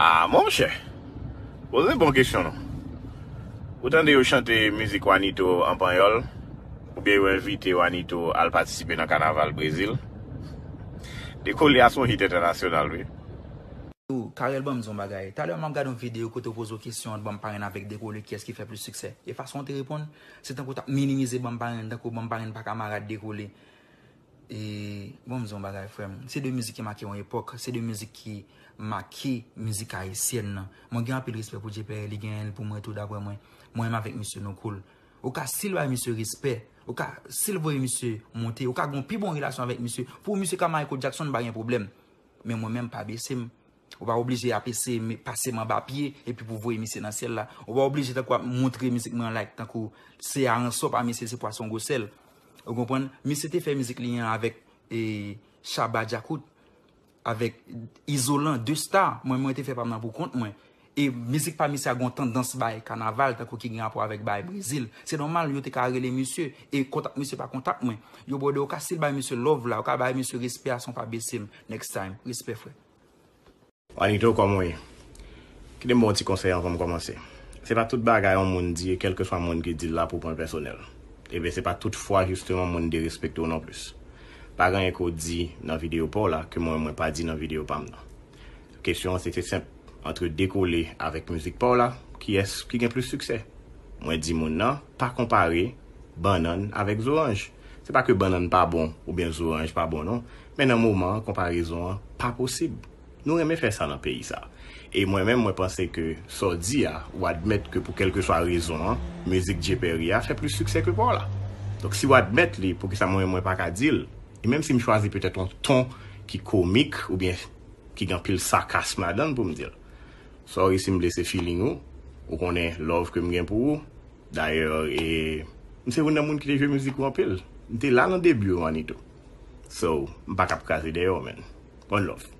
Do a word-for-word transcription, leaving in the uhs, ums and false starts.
Ah, monchè, poze bon kesyon non. Ou tande yo chante mizik Wanito an panyòl, oubyen yo envite Wanito al patisipe nan kanaval Brezil. Dekole a se yon hit entènasyonal, wi. Yo, Carel, ban m di yon bagay. Talè m ap gade yon videyo kote w poze w kesyon ant Banm Parenn avèk Dekole, kiyès ki fè plis siksè. E fason w te reponn, se tankou w t ap minimize Banm Parenn, tankou Banm Parenn pa kamarad Dekole. E, ban m di yon bagay, frè m. Se de mizik ki make yon epòk, se de mizik ki make mizik ayisyèn nan. Mwen gen anpil respè pou Djeperry, li genyen l pou mwen tou, daprè mwen. Mwen menm avèk misye, nou cool. Ou ka still bay misye respè, ou ka still voye misye monte, ou ka gen yon pi bon relasyon avèk misye. Pou misye ka Michael Jackson, m pa gen pwoblèm. Men mwen menm, pa bese m. Ou pa oblije ap eseye pase m anba pye epi pou voye misye nan syèl la. Ou pa oblije tankou ap montre mizik mwen an like tankou se aransò pa misye, se pwason gwosèl. Ou konprann? Misye te fè mizik li an avèk e, Shabba Djakout, avèk Izolan, de sta. Mwen, mwen te fè pa m nan pou kont mwen. E mizik pa misye a gen yon tandans bay kanaval tankou ki gen rapò avèk bay Brezil. Se nòmal, yo te ka rele misye. E kontak misye pa kontak mwen. Yo, brother, ou ka still bay misye love la, ou ka bay misye respè a san w pa bese m. Next time. Respè, frè. Wanito, kòman w ye? Kite m ba w yon ti konsèy anvan m kòmanse. Se pa tout bagay yon moun di e kèlkeswa moun ki di l la pou w pran l pèsonèl. Ebyen, se pa tout fwa jisteman moun derespekte w non plis. Pa gen anyen ke w di nan videyo pa w la ke mwen, mwen pa di nan videyo pa m nan. Kesyon an se, se senp. Antre Dekole avèk mizik pa w la, kiyès ki gen plis siksè? Mwen di moun nan, pa konpare bannann avèk zoranj. Se pa ke bannann pa bon oubyen zoranj pa bon non, men nan moman an, konparezon an pa posib. Nou renmen fè sa nan peyi sa. E mwen menm, mwen panse ke sa w di a, ou admèt ke pou kèlkeswa rezon an, mizik Djeperry a fè plis siksè ke pa w la. Donk, si w admèt li, poukisa mwen, mwen pa ka di l? E menm si m chwazi petèt yon ton ki komik oubyen ki gen anpil sakasm ladan l pou m di l. Sorry si m blese feeling ou, ou konnen love ke m gen pou ou. Dayè, e, m se youn nan moun ki te jwe mizik ou anpil. M te la nan debi yo, Wanito. So, m pa ka ap kraze dèyè w, man. One love.